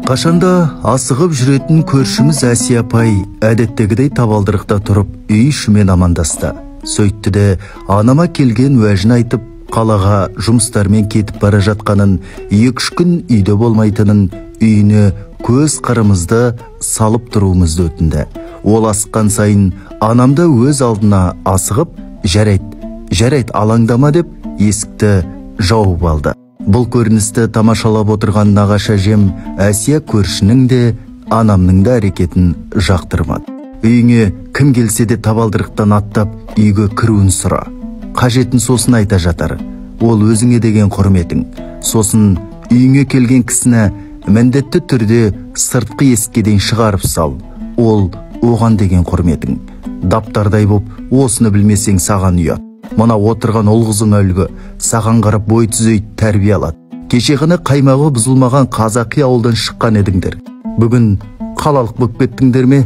Қашанда асығып жүретін көршіміз Әсия апай әдеттегідей табалдырықта тұрып үй ішімен амандасты. Сөйтті де анама келген уәжін айтып, қалаға жұмыстармен кетіп бара жатқанын, 2-3 күн үйде болмайтынын, үйіне көз қырымызды салып тұруымызды өтінді. Ол асыққан сайын анам да өз алдына асығып, жарайды, жарайды, алаңдама деп есікті жауып алды. Бұл көріністі тамашалап отырған нағашы әжем Әсия көршінің де, анамның да әрекетін жақтырмады. Үйіңе кім келсе де табалдырықтан аттап үйге кіруін сұра. Қажетін сосын айта жатар. Ол өзіңе деген құрметің. Сосын үйіңе келген кісіні міндетті түрде сыртқы есікке дейін шығарып сал. Ол оған деген құрметің. Даптардай боп осыны білмесең саған ұят. Мына отырған ұл қызың үлгі, саған қарап бой түзейді, тәрбие алады. Кеше ғана қаймағы бұзылмаған қазақи ауылдан шыққан едіңдер. Бүгін қалалық болып кеттіңдер ме?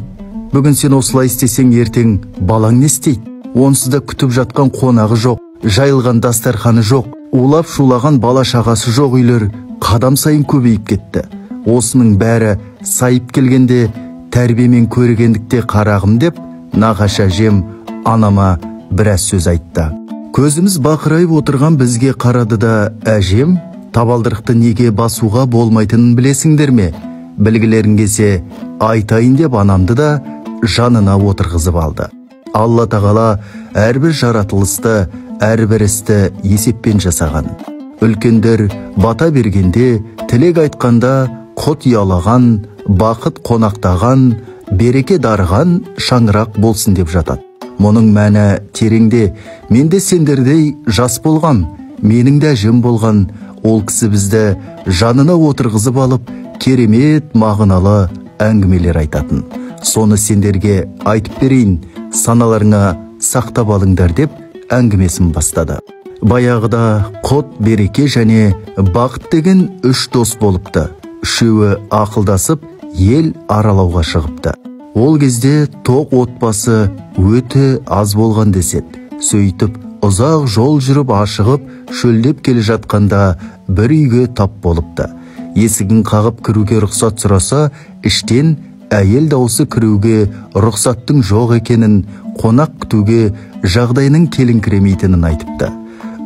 Бүгін сен осылай істесең, ертең балаң не істейді? Онсыз да күтіп жатқан қонағы жоқ, жайылған дастарханы жоқ, улап шулаған бала шағасы жоқ үйлер қадам сайын көбейіп кетті. Осының бәрі сайып келгенде тәрбие мен көргендікте қарағым деп нағашы әжем анама біраз сөз айтты. Көзіміз бақырайып отырған бізге қарады да, әжем, табалдырықты неге басуға болмайтынын білесіңдер ме? Білгілерің келсе айтайын деп анамды да жанына отырғызып алды. Алла тағала әрбір жаратылысты, әрбір істі есеппен жасаған. Үлкендер бата бергенде, тілек айтқанда құт ұялаған, бақыт қонақтаған, береке дарыған шаңырақ болсын деп жатады. Мұның мәні тереңде. Мен де сендердей жас болғам, менің де әжем болған. Ол кісі бізді жанына отырғызып алып, керемет мағыналы әңгімелер айтатын. Соны сендерге айтып берейін, саналарыңа сақтап алыңдар деп әңгімесін бастады. Баяғыда құт, береке және бақыт деген үш дос болыпты. Үшеуі ақылдасып ел аралауға шығыпты. Ол кезде тоқ отбасы өте аз болған деседі. Сөйтіп ұзақ жол жүріп ашығып, шөлдеп келе жатқанда бір үйге тап болыпты. Есігін қағып кіруге рұқсат сұраса, іштен әйел даусы кіруге рұқсаттың жоқ екенін, қонақ күтуге жағдайының келіңкіремейтінін айтыпты.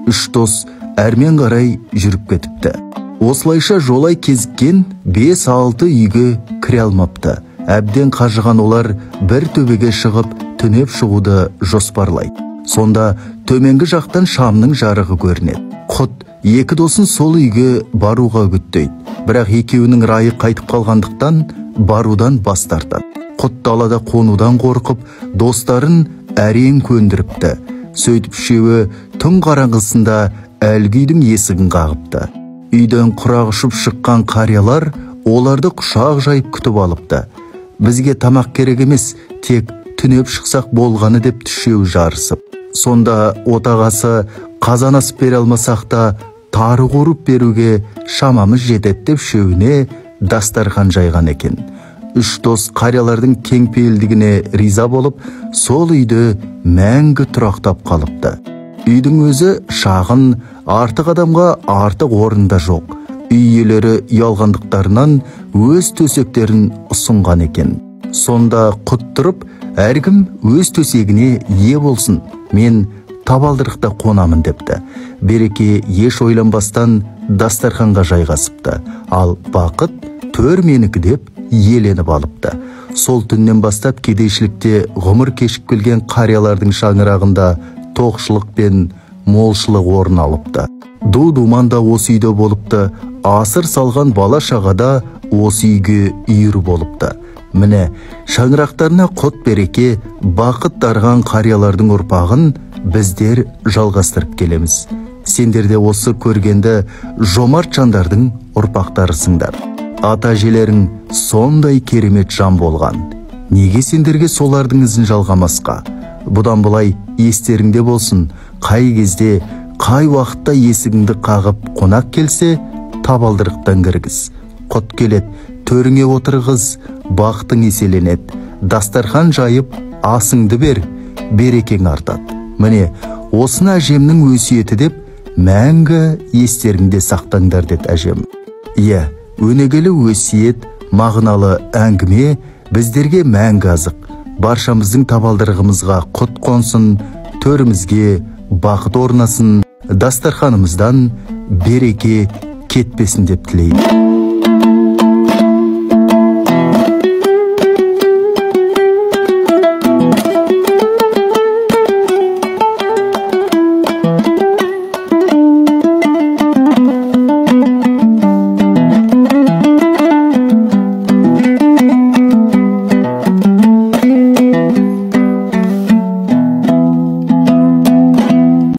Үш дос әрмен қарай жүріп кетіпті. Осылайша жолай кезіккен 5-6 үйге кіре алмапты. Әбден қажыған олар бір төбеге шығып, түнеп шығуды жоспарлайды. Сонда төменгі жақтан шамның жарығы көрінеді. Құт екі досын сол үйге баруға үгіттейді. Бірақ екеуінің райы қайтып қалғандықтан барудан бас тартады. Құт далада қонудан қорқып, достарын әрең көндіріпті. Сөйтіп үшеуі түн қараңғысында әлгі үйдің есігін қағыпты. Үйден құрақ ұшып шыққан қариялар оларды құшақ жайып күтіп алыпты. Бізге тамақ керек емес, тек түнеп шықсақ болғаны деп үшеуі жарысып. Сонда отағасы қазан асып бере алмасақ та тары қуырып беруге шамамыз жетеді деп үшеуіне дастархан жайған екен. Үш дос қариялардың кеңпейілдігіне риза болып, сол үйді мәңгі тұрақтап қалыпты. Үйдің өзі шағын, артық адамға артық орында жоқ. Үй иелері ұялғандықтарынан өз төсектерін ұсынған екен. Сонда құттырып, әркім өз төсегіне ие болсын, мен табалдырықта қонамын депті. Береке еш ойланбастан дастарханға жайғасыпты. Ал бақыт төр менікі деп иеленіп алыпты. Сол түннен бастап кедейшілікте ғұмыр кешіп келген қариялардың шаңырағында тоқшылық пен молшылық орын алыпты. Ду-думан да осы үйде болыпты, асыр салған бала шағада осы үйге үйір болыпты. Міне, шаңырақтарына құт береке, бақыт дарыған қариялардың ұрпағын біздер жалғастырып келеміз. Сендер де осы көргенді жомарт жандардың ұрпақтарысыңдар. Ата әжелерің сондай керемет жан болған. Неге сендерге солардың ізін жалғамасқа? Бұдан былай естеріңде болсын, қай кезде, қай уақытта есігіңді қағып қонақ келсе, табалдырықтан кіргіз. Құт келеді, төріңе отырғыз, бақытың еселенеді. Дастархан жайып, асыңды бер, берекең артады. Міне, осыны әжемнің өсиеті деп, мәңгі естеріңде сақтаңдар деді әжем. Иә, өнегелі өсиет Мағыналы әңгіме біздерге мәңгі азық. Баршамыздың табалдырығымызға құт қонсын, төрімізге бақыт орнасын, дастарханымыздан береке кетпесін деп тілеймін.